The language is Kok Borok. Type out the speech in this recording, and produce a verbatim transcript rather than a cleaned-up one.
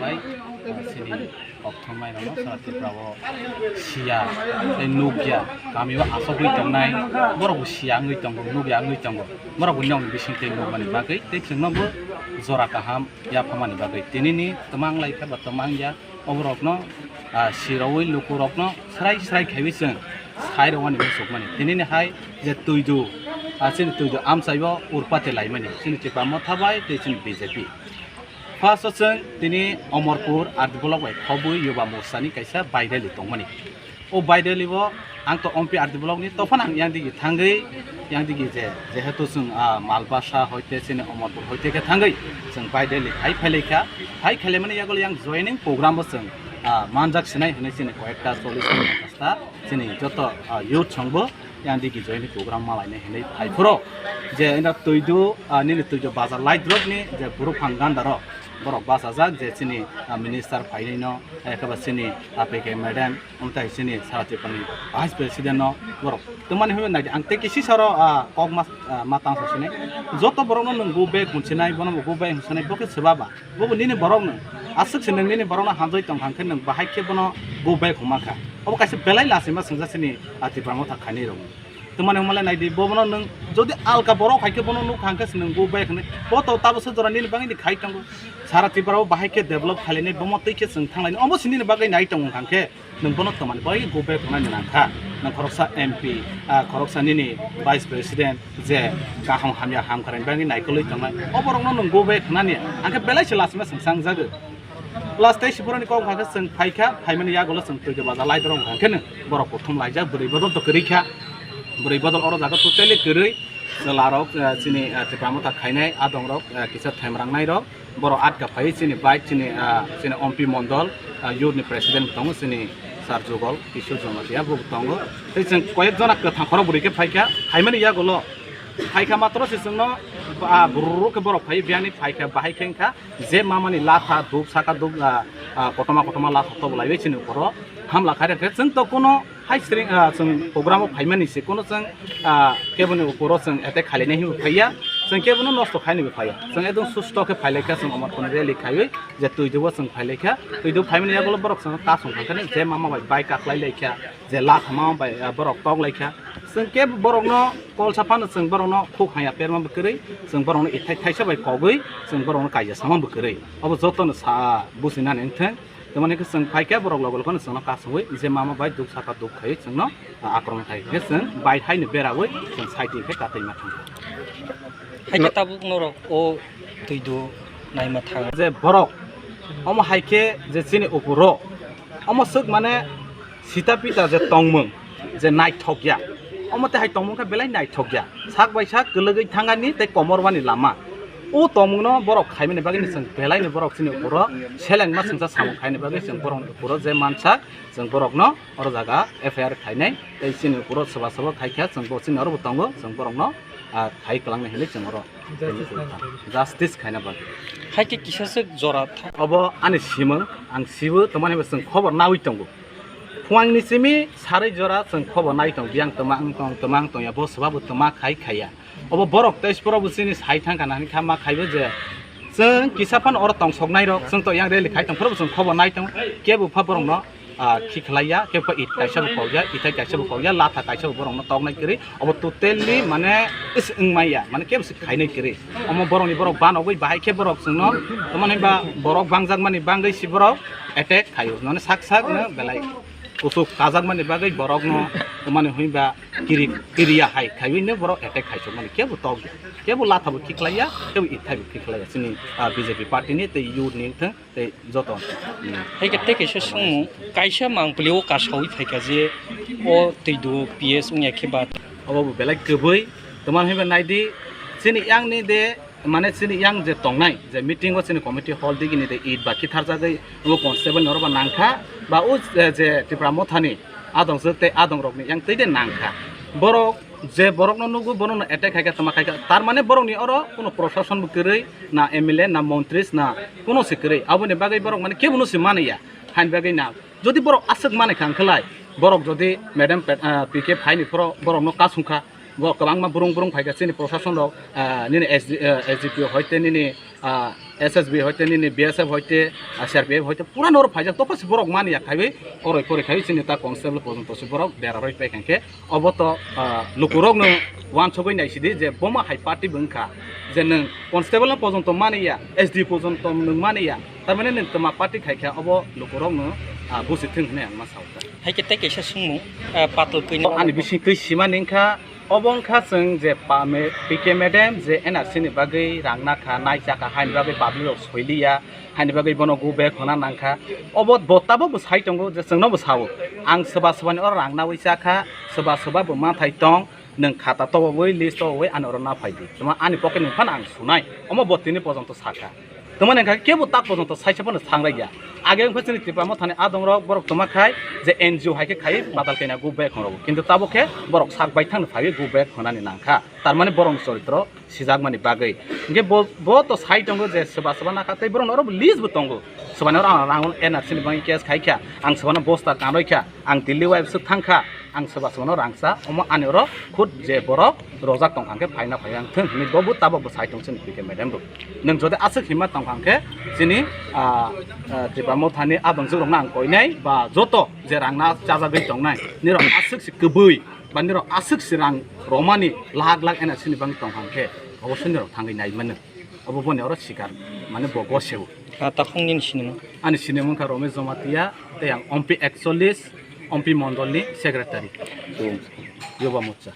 Bai, ah, chini kokthumnairokno South Tripura o siya tei nukya, kami o asogwi tongnai, borok bo siya wngwi tongo, nukya wngwi tongo, borok bo nokni bising tei nukmani bagwi tei chwngno bo jora kaham yapharmani bagwi. Tinini twmang lai khe ba twmang ya, oborokno, ah, sirogwi lukurokno srai srai khaiwi chwng sai rwmani hinwi sukmani. Tinini hai je twidu, ah, chini twidu amchaibo urpate laimani, chini Tipra Motha bai tei chini B J P. First o chwng tini Omorpur R D block bai khobwi Yuba Morcha ni kaisa bai rally tongmani. O bai rally o ang to M P R D block ni, tophano ang yang digi thangwi, yang digi je, jehetu chwng, ah, Malbasa hoite chini Omorpur hoite khe thangwi chwng bai rally khai phailaikha. Hai khailaimani yagulo yang joining program o chwng, ah, manjak sinai hwnwi chini koyekta chollish ta chini joto, ah, youth songbo yang digi joining program malainai hinwi phai phuru je ina twidu, ah, nini twidu bazar light rok ni je bwrwphang ganda rok borok bachajak je chini, ah, minister phainai no, ekaba chini A P K madam, omtai chini South Tripura ni vice president no borok. Twmani hwnwi naidi ang tei kisi saro, ah, kok ma, ah, ma tang sa sinai. Joto borok no nwng go back hwnsinai, bono bo go back hwnsinai, bo khe swbaba. Bo bo nini borok no. Aswk se nwng nini borok no hamjai tong kha khe nwng bahai khe bono go back hwnma kha. Obo kaisa belai lachima swngjak chini, ah, Tipra Motha khainai rok. Twmani hwnmalai naidi, bo bono nwng jodi alka borok hai khe bono nuk kha hwnkhe se nwng go back hwnwi. Bo to tabo se jora nini bagwi ni khai tongo. Sara Tripura o bahai khe develop khailani, bomo twi khe chwng thanglaini. Omo se nini bagwi nai tongo hwnkhe nwng bono twmani bagwi go back hwnani nang kha. Nwng khoroksa M P, ah, khoroksa nini vice president je kaham hamya ham kharani bagwi naikolwi tongnai. O borokno nwng go back hwnani hwnkhe belai se lachima chwng changjago. Plus tei siphurani kok hwnkha khe chwng phaikha, phaimani yagulo chwng twi bazar lai dorong hwnkha khe borok kuthum laijak, bwrwi bodol to kwrwi kha. Bwrwi bodol oro jaga totally kwrwi. Chwla rok, eh, chini, eh, Tipra Motha khainai adong rok, eh, kisa themrang nai rok. Borok atka phai chini bike chini, eh, chini M P Mondol, eh, youth ni president tongo chini Sir Jugol Kishore Jamatia bo tongo. Tei chwng koyek jona kwthang khorok bwrwi khe phaikha, phaimani yagulo phaikha matro se chwngno, ah, bwrwk khe borok phai biyani phaikha bahai khe wngkha. Je mamani latha duk saka duk, ah, ah, kotorma kotorma latha tobo laiwi chini ukoro hamla khai rwkhe. Chwng to kuno hai sring, ah, chwng program o phaimani se kuno chwng, ah, keboni ukoro chwng attack khailai nai hinwi phaiya, chwng kebono nosto khainwi phaiya. Chwng ekdom susto khe phailaikha, chwng Omorpur ni rally khaiwi je twidu o chwng phailaikha. Twidu phaimani yagulo borok chwng kasong thangkhe je mama bai bike kaklai laikha, je latha mama bai, ah, borok tok laikha. Chwng kebo borokno kolsa phano chwng borokno khuk haya perma bo kwrwi, chwng borokno ithai thaisa bai kogwi chwng borokno kaija sama bo kwrwi. Obo jotono sa businani wngthang. Tamoni khe chwng phaikha borok logo logono chwngno kasongwi je mama bai duk saka duk khaiwi chwngno, ah, akromon khai khe chwng bai haino berawi chwng side khe katwi ma thangkha. Hai khe tabuk norok o twidu naima thang. Je borok omo hai khe je chini ukuro omo swk mane sita pita je tongmung je naithok ya, omo tei hai tongmung khe belai naithok ya, sak bai sak kwlwgwi thangani tei komor bani lama. O tongmungno borok khaimani bagwi chwng belaino borok chini ukuro selengma swngsa samung khaini bagwi chwng borokni ukuro je mansak chwng borokno oro jaga F I R khainai tei chini ukuro soba sobo khaikha chwng bo chini oro bo tongo chwng borokno, ah, khai kwlangnai hinwi chwng oro justice khaina bagwi. Hai khe kisa swk jora tha- Obo ani simung, ang sibo, tamani hwnba chwng khobor nawi tongo. Phuangni simi sarwi jora chwng khobor nai tong, biyang twma wng tong, twma wng tong ya, bo swba bo twma khai khaiya. Obo borok tei borok bo chini sai thang kana hini kha ma khaibo je chwng kisa phano oro tong sok nai rok, chwng to yang rally khai tong phuru bo chwng khobor nai tong, kebo pha borok no, ah, khi khlai ya, kebo it kaisa bo kok ya, ithai kaisa bo kok ya, latha kaisa bo borok no tok nai kwrwi, obo totally mane is wng mai ya, mane kebo se khai nai kwrwi. Omo borok ni borok ban ogwi bahai khe borok chwng no, tamani ba borok bangjak mani bangwi si borok attack khaio, mane sak sak no belai. Kuchuk kajakmani bagwi borokno, tamani hwnba kiri, kiriya hai khaiwi no borok attack khaisukmani, kebo tok ya, kebo latha bo khiklaiya, kebo ithai bo khiklaiya, chini, ah, B J P party ni tei youth ni wngthang tei joto. Hai khe tei kaisa swngmung, kaisa mangpili o kasawi phaikha je o twidu P S wngya khe ba. Obo bo belai kwbwi, tamani hwnba naidi, chini yang ni de, mane chini yang je tongnai, je meeting o chini committee hall digini de it ba kitharjagwi o constable ni oro ba nangkha, ba o je, je Tipra Mothani adongjwk tei adongrokni yang twi de nangkha. Borok je borokno nugo, bonono attack khaikha, tama khaikha, tar mane borokni oro kuno prosason bo kwrwi, na M L A, na montris, na kuno se kwrwi. Aboni bagwi borok mane kebono se mani ya, haini bagwi na. Jodi borok aswk mani kha hwnkhe lai, borok jodi madam Pet-, ah, P K phaini phoro borokno kasung kha, bo kwbangma brung brung phaikha chini prosason rok, ah, nini S D, ah, S D P O hoite nini, ah, S S B hoite nini B S F hoite, ah, C R P F hoite pura noro phaijak, topha se borok mani ya khaiwi oroi poroi khaiwi chini ta constable porjonto se borok dera roi pai khankhe obo to, ah, lukurokno wansugwi naisidi je boma hai party bo wngkha je nwng constable no porjonto mani ya, S D porjonto nwng mani ya, tar mane nwng twma party khaikha obo lukurokno, ah, busi thwng hinwi ang ma sao. Hai khe tei kaisa swngmung, ah, patal kwi. Ani bising twi simani wngkha. Obo wngkha chwng je pa-, me-, P K madam je N R C ni bagwi rang nakha, nai chakha, haini bagwi public rok soiliya, haini bagwi bono go back hona nangkha. Obo bo tabuk bo sai tongo je chwngno bo sao. Ang swba swbani oro rang nawi chakha, swba swba bo manthai tong, nwng khata tobowi, list tobowi ani oro na phaidi. Tuma ani pocket ni phano ang sunai. Omo bo tini porjonto sakha. Tongmani hwnkha khe kebo tak porjonto saisa phano thanglaikya. Age wngkha chini Tipra Mothani adongrok borok tongma khai je N G O hai khe khai badal kaina go back hwnrokgo. Kintu tabuk khe borok sak baithangno phaiwi go back hwnani nangkha. Tarmani borokni choritro sijakmani bagwi. Hinkhe bo, bo to sai tongo je swba swba nakha tei borokno oro list bo tongo. Swbani oro ang rang N R C ni bagwi case khaikha, ang swbano bosta kanroikha, ang Delhi wai bwswk thangkha, ang swba swbano rangsa, omo ani oro khud je borok rojak tongkha hwnkhe phaina phai ang thung hinwi bo bo tabok bo sai tong chini P K madam bo. Nwng jodi aswk himma tongkha hwnkhe chini, ah, ah, Tipra Mothani adongjwk rokno ang koinai ba joto je rangna chajagwi tongnai nirok aswk se kwbwi ba nirok aswk se rang romani lakh lakh N R C ni bagwi tongkha hwnkhe obosoi nirok thangwi nai mano. Obo boni oro sikar mane bo goseo. Ah, takhuk nini sinimung? Ani sinimung wngkha Romesh Jamatia tei ang Ompi ekchollish, Ompi mondolni secretary. Yuba Morcha.